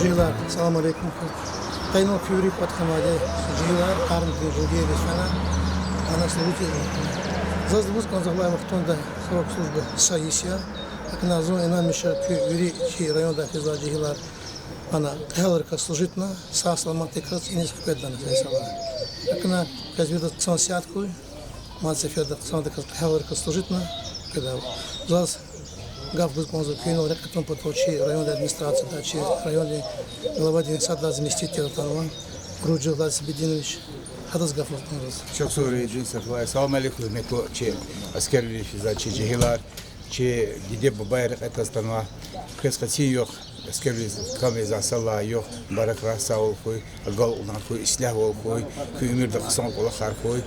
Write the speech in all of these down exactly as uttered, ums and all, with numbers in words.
Жегьилар, салам алейкум. Къенин куь вири кӀватӀ хьанвайди я жегьилар, армиядин жингейриз фена, ана служить ийиз. Заз лугьуз кӀанзава, алай вахтунда срок службы са йис я. ГьакӀ хьайила зун инанмиш я куь вири чи райондай физвай жегьилар ана кьегьалрикай служитьна, сагъ-саламатдаказ иниз хкведна са йисалай. ГьакӀ хьайила квез вирида хъсан сят хьуй, мад сеферда хъсандаказ, кьегьалриказ служитьна хкведа. Заз гаф гуз кӀанзава куьнал рекье тун патал чи райондин администрациядай, чи райондин главадин сад лагьай заместитель атанва Руджи Владисабединович, гьадаз гаф гуз кӀанзава заз. Чухсагъул, Редин Сафлай. Салам алейкум, гьуьрметлу чи аскервилиз физвай чи жегьилар, чи диде-бубайри рекье тваз атанва. Квез къенин югъ аскервилиз кам ийизвай са лагьай югъ мубаракрай, сагъвал хьуй, агалкьунар хьуй, ислягьвал хьуй, куь уьмуьрда хъсан кӀвалахар хьуй.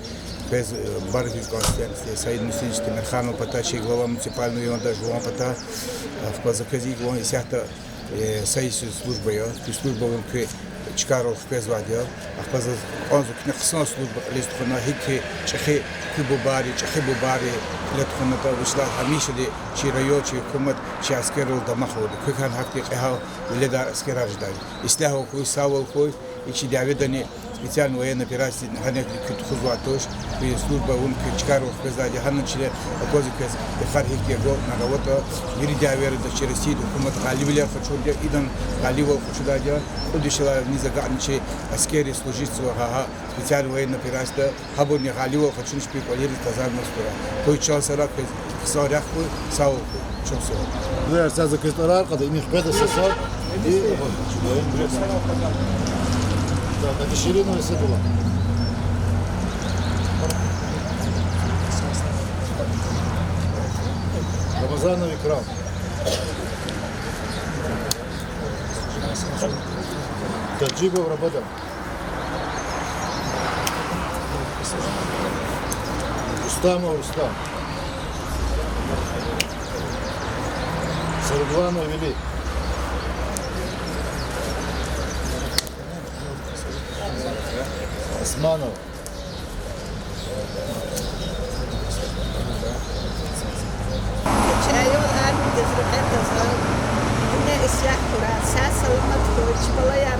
Квез, э, мубарак ийиз кӀанзава Саид Муслимович Темирханован патай, чи глава муниципального района жуван патай. Ахпа за квез икӀ лугьун, исятда, э, са йисуз служба я, куь служба авун куь чкайрал хквезвайди я. Ахпа заз кӀанзава куьне хъсан служба кьилиз тухвана, гьикӀ чӀехи куь бубайри, чӀехи бубайри кьиле тухванатӀа, вучиз лагьайтӀа гьамишалди чи район, чи гьукумат чи аскеррал дамах авурди. Квехъ гьахьтин кьегьал веледар, аскерар жедай. Ислягьвал хьуй, сагъвал хьуй. И чи дяведани специальный военный операция гьанихъди куьн тухузвай туш, куь служба авун куь чкайрал хквезвайди я. Гьанан чиле аквазва квез, и йикъар гьихьтин агалкьунар аватӀа, вири дяведа чи Россиядин гьукумат гъалибвилер къачурди я, идан гъалибвал къачудайди я. Кьуд виш йисалай виниз агакьна чи аскерри служитьзава гьа, гьа специальный военный операцияда, гьабурни гъалибвал къачуниз куь кӀвалериз тазарна стура. Къуй чан сара квез хъсан рехъ хьуй, сагъвал хьуй. Чухсагъул. Бу ярца за квез тӀварар кьада, иниз хкведа са сад. И, да, так и ширина весе була. Рамазанов Икрам. Таджибов Рабадан. Рустамов Рустам. Саргланов Вели. Османов. Чайвал армиядиз рекье твазва, дуьнья ислягь хьурай, сагъ-саламат хьуй, чи балаяр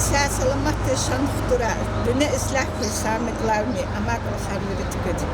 сагъ-саламатдиз шад хтурай, дуьнья ислягь хьуй, самое главное, амай кӀвалахар вири туькӀуьрда.